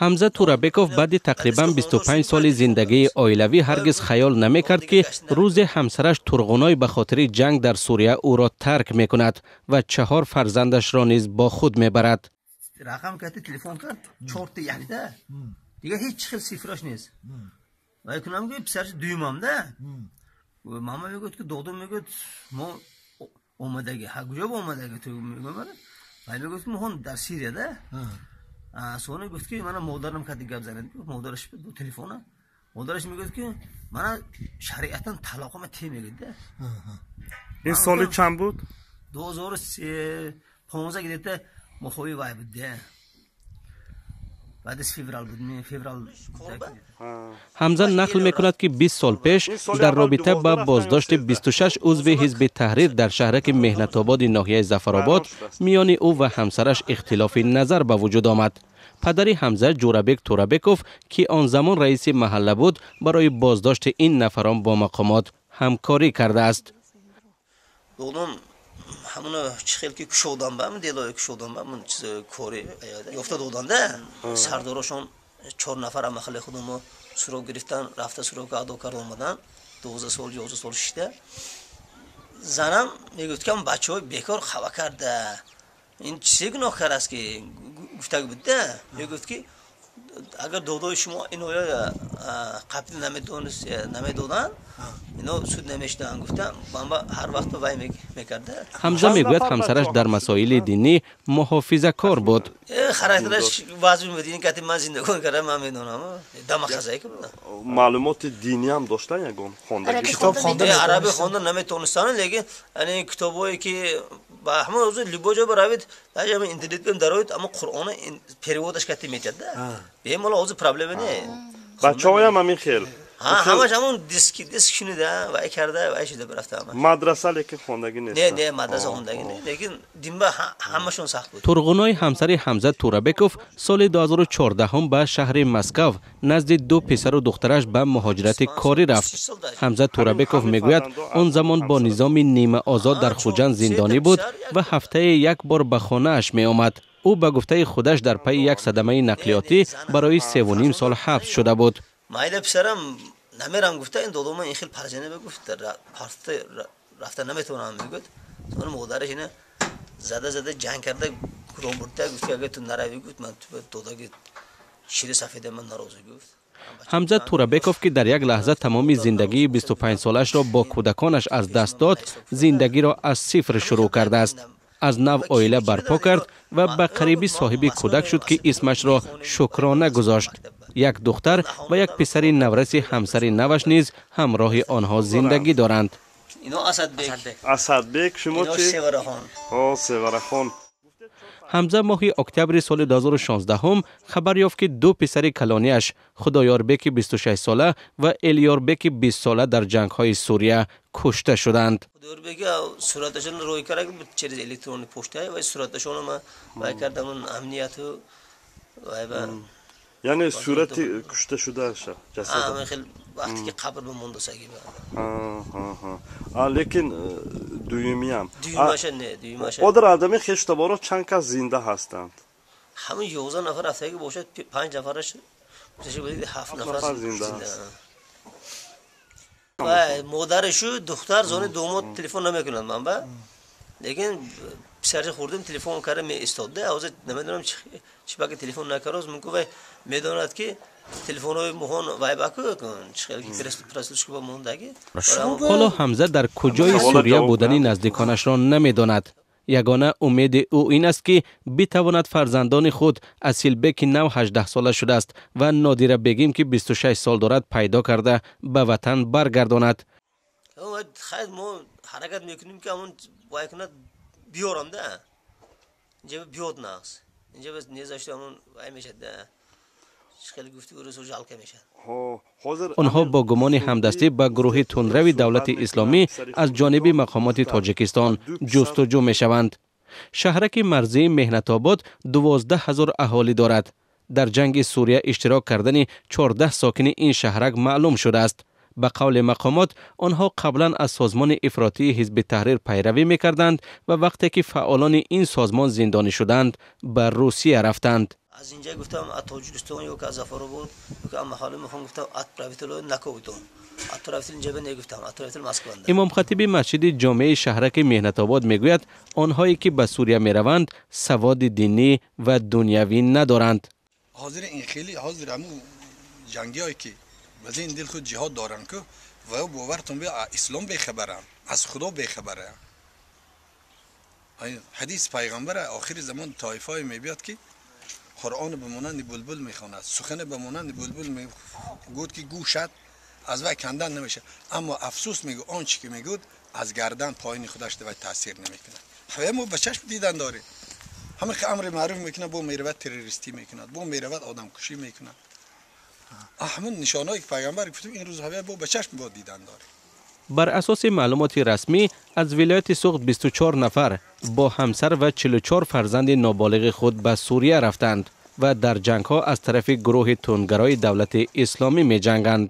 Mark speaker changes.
Speaker 1: Ҳамза Турабеков баъди тақрибан 25 соли зиндагии оилавӣ ҳаргиз хаёл намекард, ки рӯзе ҳамсараш Турғуной ба хотири ҷанг дар Сурия ӯро тарк мекунад ва чаҳор фарзандашро низ бо худ мебарад.
Speaker 2: Рақам карди, телефон кард, чорта якта, дигар ҳеҷ хел цифраш нест. Вай кунам, ки писараш дуюмамда мама мегӯяд, ки додо, мегӯяд, мо омадаги ҳа, куҷо омадаги ту, мегӯям. Вай мегӯяд, ки моҳон дар Сирияда. Сони гуфт, ки мана модарам кади гап занад. Модараш бо телефона, модараш мегӯяд, ки мана шариатан талоқама те, мегӯяд да.
Speaker 3: Ин соли чанд буд?
Speaker 2: 2015, где-то моҳои вай буд да, баъд аз феврал буд, феврал.
Speaker 1: Ҳамза нақл мекунад, ки 20 сол пеш дар робита ба боздошти 26 узви Ҳизби Таҳрир дар шаҳраки Меҳнатободи ноҳияи Зафаробод миёни ӯ ва ҳамсараш ихтилофи назар ба вуҷуд омад. Падари Ҳамза, Ҷӯрабек Турабеков, ки он замон раиси маҳалла буд, барои боздошти ин нафарон бо мақомот ҳамкорӣ кардааст.
Speaker 2: Додам, ҳамуна чӣ хел ки кушодан ба делое кушодан ба ман чиз кори ёфта доданда, сардорошон чор нафар амахали худамо суроғ гирифтан, рафта суроғ адо карда омадан. 12 сол, 11 сол шишта. Занам мегуфт, ки бачаҳои бекор хава карда, ин чизе гуноҳкар аст, ки гуфтаг будда. Мегуфт, ки агар додои шумо иноя қапида намедонист, намедоданд, ино суд намешуданд, гуфта манба ҳар вақт вай мекарда.
Speaker 1: Ҳамза мегӯяд, ҳамсараш дар масоили динӣ муҳофизакор буд.
Speaker 2: Характераш вазм буд. Ин кати ман зиндагон кардам, ман медонам, дамахазае ки будам.
Speaker 3: Маълумоти диниам доштан, ягон хондагӣ?
Speaker 4: Китоб хонда?
Speaker 2: Арабӣ хонда наметонистанд, лекин ани китобҳое ки ба ҳамон рӯзи любой ҷо баравед, даже ҳамин интернет бем дароед, аммо Қуръона переводаш кати метиҳад да, бемалол, ҳозир проблема не.
Speaker 3: Бачаҳоям ҳамин хел?
Speaker 2: Ҳамаш ҳамон диски диск шунида, вай карда, вай шуда рафта ҳама.
Speaker 3: Мадраса лекин хондагӣ нест?
Speaker 2: Не, мадраса хондагӣ не, лекин динба ҳамашон сахт буд.
Speaker 1: Турғуной, ҳамсари Ҳамза Турабеков, соли 2014 ба шаҳри Москав назди ду писару духтараш ба муҳоҷирати корӣ рафт. Ҳамза Турабеков мегӯяд, он замон бо низоми нимаозод дар Хуҷанд зиндонӣ буд ва ҳафтае як бор ба хонааш меомад. Ӯ, ба гуфтаи худаш, дар пайи як садамаи нақлиётӣ барои 3,5 сол ҳабс шуда буд.
Speaker 2: Майда писарам намерам гуфта, ин додома ин хел парҷане гуфт, парта рафта наметавонам, мегӯяд. Сони модараш ина зада зада ҷанг карда гурон бурда, гуфт, ки агар ту наравӣ, гуфт, ман додаги шири сафеда ман норозӣ, гуфт.
Speaker 1: Ҳамза Турабеков, ки дар як лаҳза тамоми зиндагии 25-солаашро бо кӯдаконаш аз даст дод, зиндагиро аз сифр шурӯъ кардааст. Аз нав оила барпо кард ва ба қарибӣ соҳиби кӯдак шуд, ки исмашро Шукрона гузошт. Як духтар ва як писари навраси ҳамсари наваш низ ҳамроҳи онҳо зиндагӣ доранд.
Speaker 2: Ино Асадбек.
Speaker 3: Асадбек, шумо
Speaker 2: ино
Speaker 3: чи?
Speaker 2: Севарахон.
Speaker 3: О, Севарахон.
Speaker 1: Ҳамза моҳи октябри соли 2016 хабар ёфт, ки ду писари калониаш, Худоёрбеки 26-сола ва Элиёрбеки 20-сола, дар ҷангҳои Сурия кушта шуданд.
Speaker 2: Худоёрбеки сураташон рӯй карда через электронный почта ва сураташонро ман вай кардам, амнияту вай ба.
Speaker 3: Яъне сурати кушта шудааша, ҷасад?
Speaker 2: Ҳамин хел, вақте ки қабр ба мондасаги.
Speaker 3: Лекин дуюмиам?
Speaker 2: Дуюмаша не, дуюмаша.
Speaker 3: Одир адами хештаборо чанд кас зинда ҳастанд?
Speaker 2: Ҳамин 11 нафар рафтаги бошад, панҷ нафараш, ҳафт нафар
Speaker 3: зинда.
Speaker 2: Модарашу духтар зони домод телефон намекунад ман ба, лекин писарча хурдим телефон карда меистодда. Ҳозир намедонам, чӣ баки телефон накард. Мумкин, вай медонад, ки телефонҳои моҳон вай баку прослушка ба мондаги.
Speaker 1: Ҳоло Ҳамза дар куҷои Сурия будани наздиконашро намедонад. Ягона умеди ӯ ин аст, ки битавонад фарзандони худ, Асилбеки нав 18-сола шудааст ва Нодира Бегим, ки 26 сол дорад, пайдо карда ба ватан баргардонад.
Speaker 2: Хайр, мо ҳаракат мекунем, ки ҳамон вай кунад, биёрам да, инҷа биёд нағз, инҷа незашто ҳамон вай мешад да, хеле гуфти урусо жалко мешад.
Speaker 1: Онҳо бо гумони ҳамдастӣ ба гурӯҳи тундрави Давлати Исломӣ аз ҷониби мақомоти Тоҷикистон ҷустуҷӯ мешаванд. Шаҳраки марзии Меҳнатобод 12 000 аҳолӣ дорад. Дар ҷанги Сурия иштирок кардани 14 сокини ин шаҳрак маълум шудааст. Ба қавли мақомот, онҳо қаблан аз созмони ифротии Ҳизби Таҳрир пайравӣ мекарданд ва вақте ки фаъолони ин созмон зиндонӣ шуданд, ба Русия рафтанд.
Speaker 2: Аз инҷа гуфтам, аз Тоҷикистон ё ки аз Зафаробод, ё ки аз маҳалли мехом, гуфтам, отправитель накобитон, отправитель инҷа не, гуфтам, отправитель Москванда.
Speaker 1: Имомхатиби масҷиди ҷомеи шаҳраки Меҳнатобод мегӯяд, онҳое ки ба Сурия мераванд, саводи динӣ ва дунявӣ надоранд.
Speaker 4: Ҳозир ин хеле ҳозир ҳамун ҷангиҳое ки ба зин дил худ ҷиҳод доранд ку ва бовартон бия, ислом бехабаранд, аз Худо бехабаранд. Ҳадис пайғамбар: охири замон тоифае мебиёд, ки Қуръон ба монанди булбул мехонад, сухане ба монанди булбул мегӯд, ки гӯшат аз вай кандан намешавад, аммо афсӯс, мегӯ, он чи ки мегӯд, аз гардан поини худаш вай таъсир намекунад. Ҳаве мо ба чашм дидан дорем. Ҳама ки амри маъруф мекунад, бо меравад террористӣ мекунад, бо меравад одамкушӣ мекунад. Ҳамун нишонҳое ки пайғамбар гуфтем, ин рӯз ҳаве бо ба чашм бо дидан дорем.
Speaker 1: Бар асоси маълумоти расмӣ, аз вилояти Суғд 24 нафар бо ҳамсар ва 44 фарзанди ноболиғи худ ба Сурия рафтанд ва дар ҷангҳо аз тарафи гурӯҳи тундгарои Давлати Исломӣ меҷанганд.